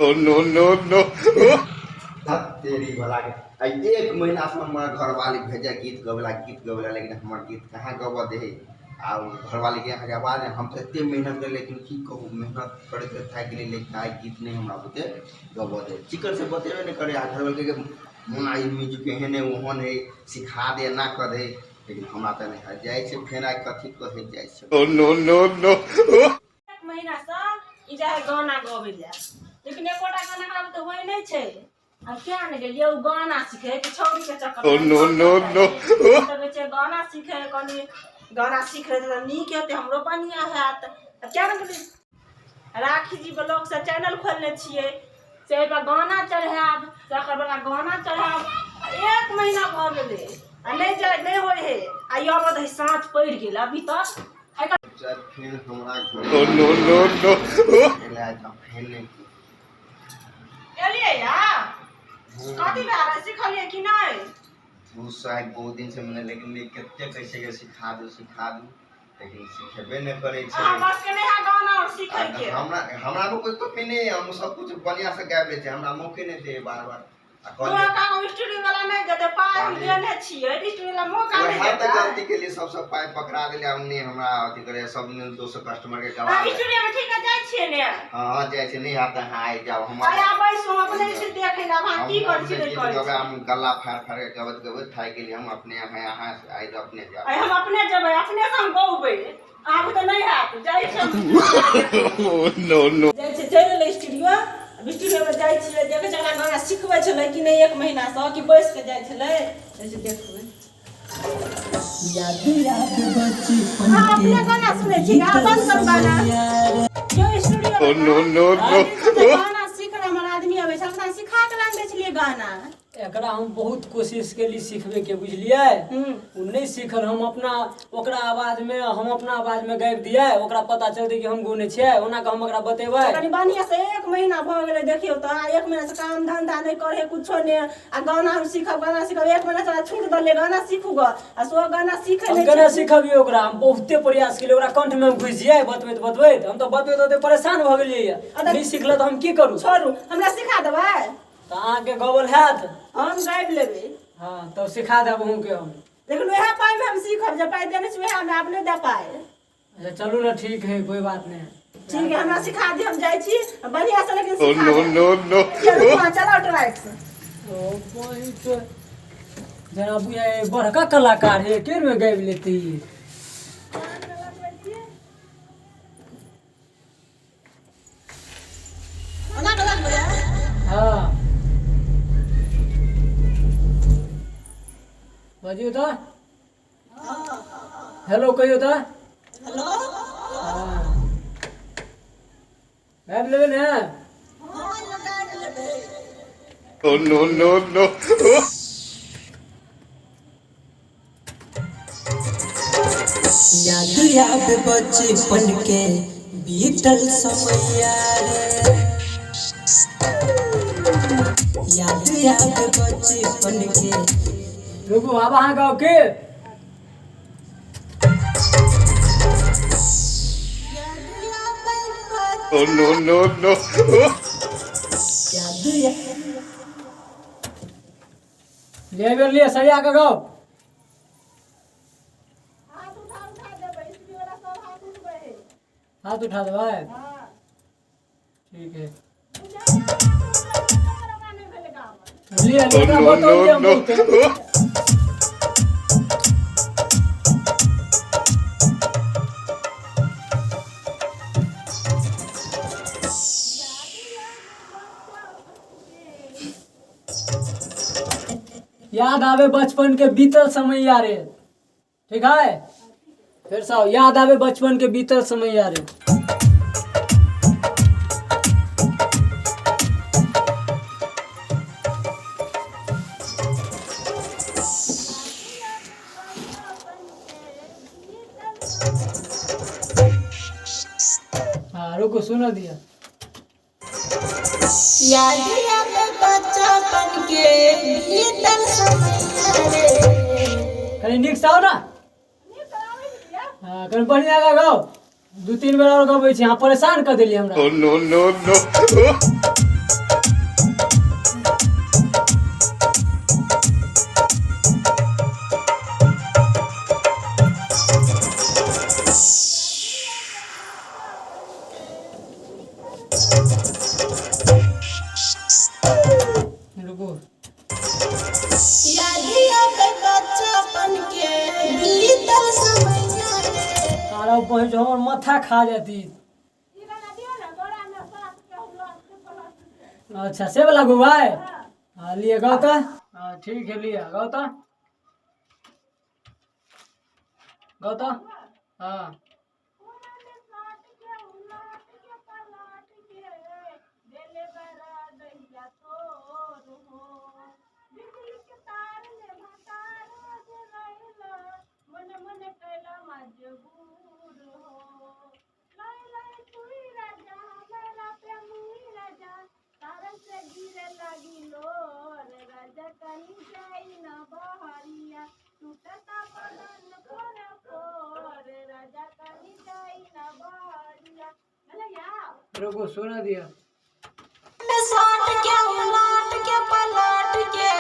Oh no no no. धत तेरी भला के, आइ एक महीना से हमर घरवाली भेजे गीत गबेला गीत गबेला, लेकिन हमर गीत कहाँ गबऽ दे है। आ घरवाली के अहाँके आवाज, हम तऽ एते मेहनत करी, लेकिन की कहू, मेहनत करैत करैत थाकि गेली, लेकिन आइ गीत नहि हमरा बुते गबऽ दे। चिकन से बतेबे नहि करे। आ घरवाली के मोना ई म्यूजिक एहन है ओहन है, सिखा दे, एना कऽ दे, लेकिन हमरा तऽ नहि हैत। जाइ छै फेर आइ कथी कहै जाइ छै। Oh no no no. एक महीना से ई जाइ है गाना गबै लए, लेकिन एकोटा गाना एकरा बुते होइ नहि छै। आब किया ने गेलियै ओ गाना सीखे कि छौड़ी के चक्कर। Oh no no no. लगै छै गाना सीखे, कनि गाना सीख लेतै तऽ नीक हेतै, हमरो बढ़िआँ हैत। आब किया ने गेलियै? राखी जी ब्लॉग से चैनल खोलने छियै, से एहिपर गाना चढ़ायब, तकर बला गाना चढ़ायब। एक महीना भऽ गेलै आ नहि जाइ, नहि होइ हइ। आ ई अबत हइ, साँझ पड़ि गेल अभी तक एकर। फेर हमरा Oh no no no. एलै तऽ फेर नहि एलियै या कथी भए रहल, सिखलियै कि नहि? दू साइड बहुत दिन से मैंने, लेकिन नहि कते कैसे के सिखा दू सिखा दू, लेकिन सिखेबे नहि करै छै। अहाँ बस के नहि है गाना और सीखै के। हमरा हमरा मे कोई कमी नहि है, हम सब कुछ बढ़िया से गाबि लै छी, हमरा मौके नहि दे बार बार। आ कहलियै मौका को स्टूडियो वाला नहि देतै पाइ, हम देने छियै स्टूडियो वाला मौका नहि वएह तऽ देतै। गलती के लिए सबसे पाइ पकड़ा देले। हम नहि हमरा अथी करे सब दिन दोसर कस्टमर के गवा। अहाँ स्टूडियो मे ठीक है जाइ छियै ने? हाँ हाँ, जाइ छै। नहि हैत अहाँ आइ जाउ। हम आइ आबै छी, हम अपने से देखै लए आब अहाँ की करै छी नहि गीत करै गबै छी। हम गला फाड़ फाड़ के गबैत गबैत थाकि गेली। हम अपने अहाँ अहाँ आइ अपने जाउ। आइ हम अपने जेबै, अपने से हम गौबै, अहाँके तऽ नहि हैत। जाइ छी हम। Oh no no. जाइ छियै, चलि एलै स्टूडियो। आब स्टूडियोमे जाइ छियै, देखै छियै ओकरा गाना सिखबै छलै कि नहि एक महीनासँ, कि बैस कऽ जाइ छलै। जाइ छियै देखबै। याद याद बचपन अहाँ अपने के गाना सुनै छी? अहाँ बंद करू गाना। जो studio Oh no no no. गाना सीख रहा हमर आदमी अबै छै, अपना सिखा के लान दै छलियै गाना। एकरा हम बहुत कोशिश केली सिखबैके, बुझलियै? ओ नहि सीखल। हम अपना ओकरा आवाजमे, हम अपना आवाजमे गाबि दियै, ओकरा पता चलतै कि हम गौने छियै। ओना कऽ हम ओकरा बतेबै। कनि बढ़िआँ से एक महीना भऽ गेलै, देखियौ तऽ आ एक महीना से काम धंधा नहि करै कुछो नहि, आ गाना हम सीखब, गाना सीखब। एक महीना से हमरा छूट देलियै गाना सीखू गऽ, आ सो गाना सीखै हम नहि केना छै। सिखबियै ओकरा? हम बहुते प्रयास केलियै, ओकरा कंठमे हम घुसि जइयै। बतबैत बतबैत हम तऽ बतबैत बतबैत परेशान भऽ गेलियै। नहि सिखल तऽ हम की करू? छोड़ू, हमरा सिखा देबै। तऽ अहाँके गबल हैत? हम गाबि लेबै। हँ, तब सिखा देब अहूँके हम। लेकिन वएह पाइमे हम सीखब, जे पाइ देने छी वएह मे, आब नहि दे पाइ। अच्छा चलू ने, ठीक है, कोई बात नहीं। ठीक है, हमरा सिखा दियौ, हम जाइ छी बढ़िआँ से, लेकिन Oh सिखा no देब। no no. चलू अहाँ, चलाउ ट्रैक से। ओ बहुत जेना बुझाइ बड़का कलाकार है, के में गाबि लेते ई। ओना के लगबै। हाँ, बजियौ तऽ, हेलो कहियौ तऽ। हेलो। हाँ, गाबि लेबै ने? Oh no no no. याद याद बचपन के बीतल समैया रे, याद याद बचपन के। रुकू, आब अहाँ गाओ के। Oh no no no. याद याद ले बेर लिए सरिया के गाओ। हाथ उठा उठा देबै, स्त्री वाला सब हाथ उठबै है। हाथ उठा देबै? हाँ। ठीक है। बुझाइ हाथ उठबै, ओकरा नहि भेलै गाबल। लिए Oh ओकरा no बतौलियै no हम no. बहुते। याद आवे बचपन के बीतल समय यारे। ठीक है, फिर से आओ। याद आवे बचपन के बीतल समय यारे। हाँ, रुको, सुनो दिया। याद आवे बचपन के बीतल समय रे। कनि नीक से आओ ना। हाँ, कनि बढ़िया गा गाओ। दू तीन बेर और गबै छी। अहाँ परेशान कऽ देलियै हमरा। Oh no no no. कहै छै हमर माथा खा जाती। ई गाना दियौ ने, गोरा में सास के उलट के पलट के। अच्छा से वाला गौबै? हाँ लिए गाओ तऽ। हाँ ठीक है, लिए गाओ तऽ, गाओ तऽ। हाँ। कोना में साट के उलट के पलट के देले बड़ा दहिया तोर हो, बिजली के तार में भटा रोज रहिला, मन मन कैला मजबूर हो, लय लय तुई राजा हमरा पे मुई राजा, तार से गिरे लगी लोर, राजा कहीं जाई न बहरिया, टूटता बदन फोर फोर, राजा कहीं जाई न बहरिया। भेलैया? रुको, सुना दिया। में साट के उलट के पलट के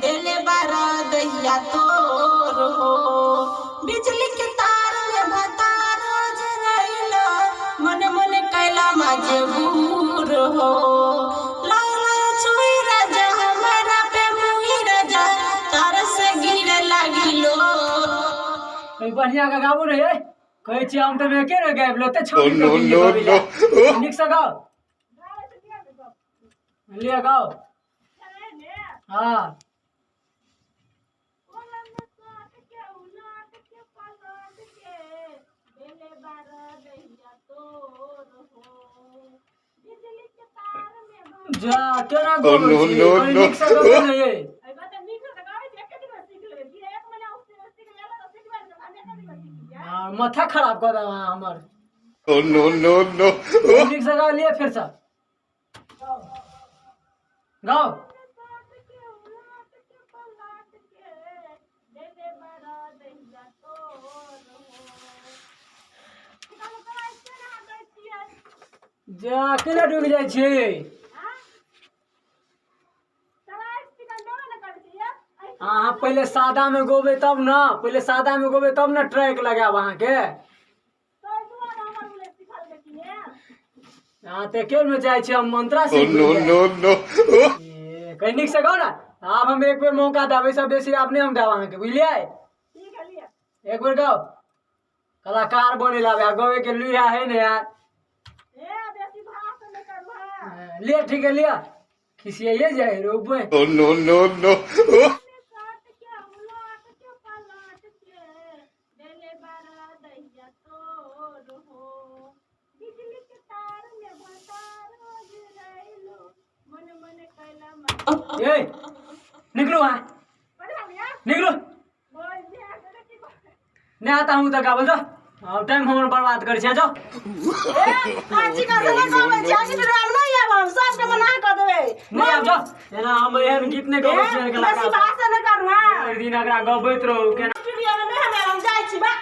देले बारा दहिया तोर हो, बिजली के तार में भता रोज रहिला, मन मन कैला मजबूर हो, लाल लाल छुई राजा हमारा पे मुई राजा, तार से गिरे लागी लो। कहीं बढ़िया का गाबू रे, कहै छी हम तऽ एके ने गाबि लेते। Oh, no, no, no. नीक से गाओ, लिए गाओ। हाँ। कोना में साट के उलट के पलट के देले बारा दहिया तोर हो, बिजली के तार में भटा जा केना Oh, गबै no, छी? no, कहीं no. नीक से गबै ने ये। एहि बात नीक से गाबै छी, एके दिन में सीख लेबै। जे एक महीना सीख लेबै तऽ सीख लेबै, हम एके दिन में सीख लियै। हाँ, माथा खराब कऽ देब अहाँ हमर। Oh, no, no, no. नीक से गाओ, लिए फेर से गाओ। साट के उलट के पलट के देले बारा दहिया तोर हो। चिकन कराइ केना दै छियै? जा केना डूबि जाइ छी? आँ? तराइ चिकन देबे ने करै छियै। अहाँ पहिले सादा में गोबै तब ने, पहिले सादा में गोबै तब ने ट्रैक लगायब अहाँके। ताहि दुआरे हमर बोले सिखल कि ने। अहाँ तऽ एके में जाइ छी, हम मंत्रा Oh, सीख no, no, no. कहीं नीक से गाओ ना। आब हम एक बेर मौका देब, एहिसँ बेसी आब नहि हम देब अहाँके, बुझलियै? ठीक है, लिअ। एक बेर गाओ, कलाकार बने ला गवे के लुहा है ने यार। ए बेसी भाषण नहि करू हँ। लिअ, ठीक है, लिअ। खिसियाइए जाइ रोपे। Oh, no, no, no. साट के उलट के पलट के देले बारा दहिया तोर हो, बिजली के तार में भटा रोज रहिलो, मन मन कैला मन। ए निकलू वहाँ। बढ़िया लिया। निकलू। बोल जे की। नहि आता हूँ तऽ गाबल जाओ, आब टाइम हमर बर्बाद करै छै, जाओ। चिकन से नहि गाबै छी, आज आब नहि आब, हम सबके मना कऽ देबै। नहि आब, जाओ। एना हम एहन गीत नहि गबै छियै बेसी कलाकार। भाषण नहि करू हँ। भरि दिन एकरा गबैत रहू केना। स्टूडियो में नहि हम जाइ छी बा।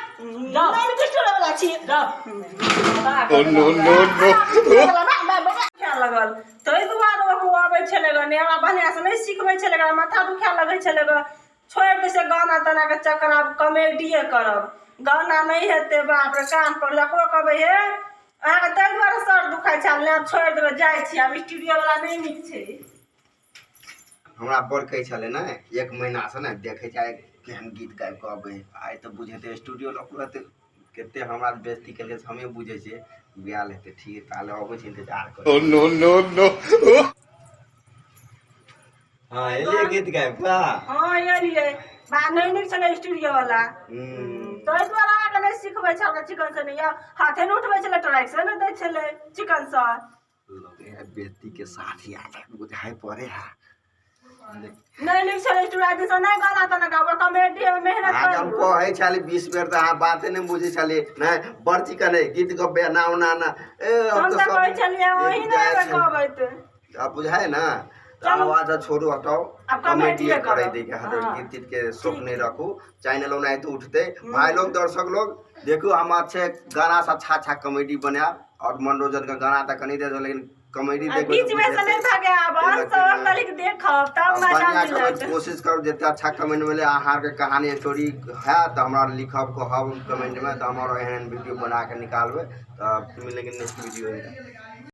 जाओ। नहि स्टूडियो वाला छी। जाओ। Oh, no, no, no. दुखाए लगल, ताहि दुआरे ओ अबै छलै ग, नहि हमरा बढ़िआँसँ नहि सिखबै छलै ग, माथा दुखाए लगै छलै ग। छोड़ि दै छै गाना ताना के चक्कर, आब कॉमेडीए करब, गाना नहि हेतै। बाप रे, कान पर जकरो कहबै हे अहाँके, ताहि दुआरे सर दुखाइ छै। आब नहि, आब छोड़ि देबै, जाइ छी आब, स्टूडियो वाला नहि नीक छै। हमरा बड़ कहै छलै ने एक महीनासँ ने, देखै छै आइ केहन गीत गाबि कऽ अबै आइ, तऽ बुझेतै स्टूडियो लऽ रहतै। कते हमरा बेइज्जती केलकै से हमे बुझै छियै। गेल हेतै, ठीक, ताले अबै छै, इंतजार कर। Oh, no, no, no. हाँ, एलियै गीत गाबि कऽ? हँ, एलियै बा, नहि नीक छलै स्टूडियो वाला। ताहि दुआरे अहाँके नहि सिखबै छल चिकन से, नहि हाथे नहि उठबै छलै, ट्रैक से नहि दै छलै चिकन से। लगे है बेइज्जती के साथ ही आयल बुझाइ पड़े है। नहि नीक छलै स्टूडियो दिस, नहि गाना ताना गाबै, कॉमेडी मे मेहनत अहाँके हम करू। कहै छली 20 बेर तऽ अहाँ बाते नहि बुझै छलियै। नहि बड़ चिकन है गीत गबे ना ओना ना ए। हम तऽ कहै छलियै वही नहि जाइ छै। गबैत। आब बुझाय ना तऽ। चलू। आवाज छोड़ू, हटाओ। आब कॉमेडीए कॉमेडीए करै करब। दै के हटे। हाँ। गीत तीत के शौक नहीं रखू, चैनल ओनाहिते उठते। भाई लोग, दर्शक लोग, देखू हम अच्छे गाना से अच्छा अच्छा कॉमेडी बनायब और मनोरंजन का गाना तऽ कनी दे, लेकिन कॉमेडी आ देखबै बीच तऽ में से नहि बुझेतै। भगायब, अंत लेकिन- तक देखब तब मजा बढ़िया मिलत। कमेंट कोशिश करू, जते अच्छा कमेंट मिले, अहाँके कहानी स्टोरी है तऽ हमरा लिखब कहब कमेंटमे, तऽ हम आओर एहन वीडियो बना के निकालबै। तऽ मिलेंगे नेक्स्ट वीडियो में।